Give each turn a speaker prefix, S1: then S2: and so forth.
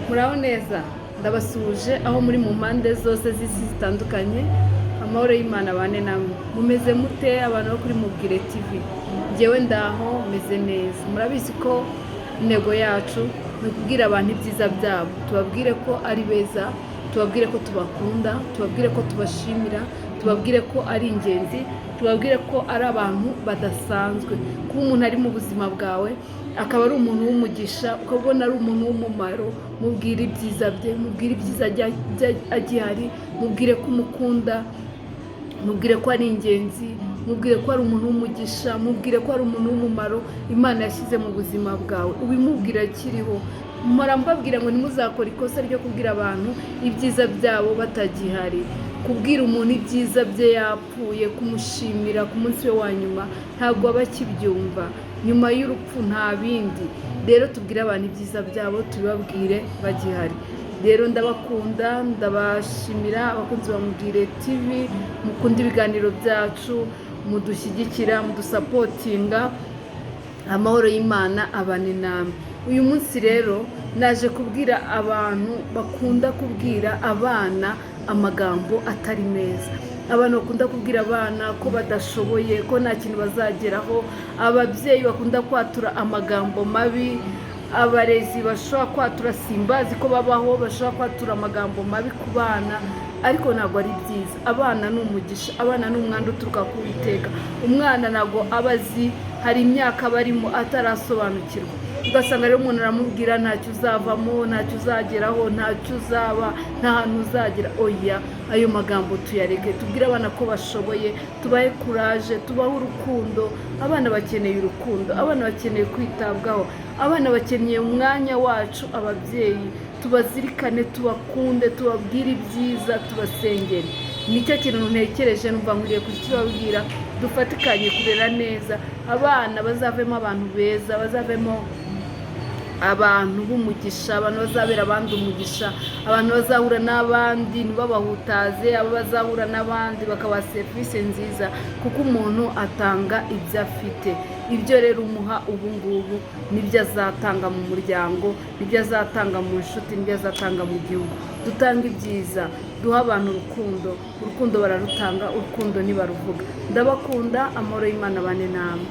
S1: Muraho neza, ndabasuhuje aho muri mu mpande zose z'isi zitandukanye. Amahoro y'Imana abane namwe. Mumeze mute, abantu bo kuri Mubwire TV? Ngewe ndaho, meze neza. Murabizi ko intego yacu ni ukubwira abantu ibyiza byabo, tubabwire ko ari beza, tubabwire ko tubakunda, tubabwire ko tubashimira, tubabwire ko ari ingenzi, tubabwire ko ari abantu badasanzwe. Kuba umuntu ari mu buzima bwawe akaba ari umuntu w'umugisha, ukabona ari umuntu w'umumaro, mubwire ibyiza bye, mubwire ibyiza agihari, mubwire ko umukunda, mubwire ko ari ingenzi, mubwire ko ari umuntu w'umugisha, mubwire ko ari umuntu w'umumaro Imana yashyize mu buzima bwawe. Ubimubwire akiriho. Mpora mbabwira ngo ntimuzakore ikosa ryo kubwira abantu ibyiza byabo batagihari. Kubwira umuntu ibyiza bye yapfuye, kumushimira ku munsi we wa nyuma, ntabwo aba akibyumva. Nyuma y'urupfu nta bindi. Rero tubwire abantu ibyiza byabo, tubibabwire bagihari. Rero ndabakunda, ndabashimira, abakunzi ba Mubwire TV. Mukunda ibiganiro byacu, mudushyigikira, mudusupportinga. Amahoro y'Imana abane namwe. Uyu munsi rero naje kubwira abantu bakunda kubwira abana amagambo atari meza, abantu bakunda kubwira abana ko badashoboye, ko nta kintu bazageraho, ababyeyi bakunda kwatura amagambo mabi, abarezi bashobora kwatura, simbazi ko babaho, bashobora kwatura amagambo mabi ku bana, ariko ntabwo ari byiza. Abana ni umugisha, abana ni umwanda uturuka ku Witeka. Umwana ntabwo aba azi, hari imyaka aba arimo atarasobanukirwa, ugasanga rero umuntu aramubwira: "Ntacyo uzavamo, ntacyo uzageraho, ntacyo uzaba, nta hantu uzagera." Oya, ayo magambo tuyareke. Tubwire abana ko bashoboye, tubahe courage, tubahe urukundo. Abana bakeneye urukundo, abana bakeneye kwitabwaho, abana bakeneye umwanya wacu. Ababyeyi tubazirikane, tubakunde, tubabwire ibyiza, tubasengere. Nicyo kintu ntekereje, numva nkwiriye kukibabwira. Dufatikanye kurera neza abana, bazavemo abantu beza, bazavemo abantu b'umugisha, abantu bazabera abandi umugisha, abantu bazahura n'abandi ntibabahutaze, abo bazahura n'abandi bakabaha serivisi nziza, kuko umuntu atanga ibyo afite. Ibyo rero umuha ubu ngubu nibyo azatanga mu muryango, nibyo azatanga mu nshuti, nibyo azatanga mu gihugu. Dutanga ibyiza, duha abantu urukundo. Urukundo bararutanga, urukundo ntibaruvuga. Ndabakunda, amahoro y'Imana bane namwe.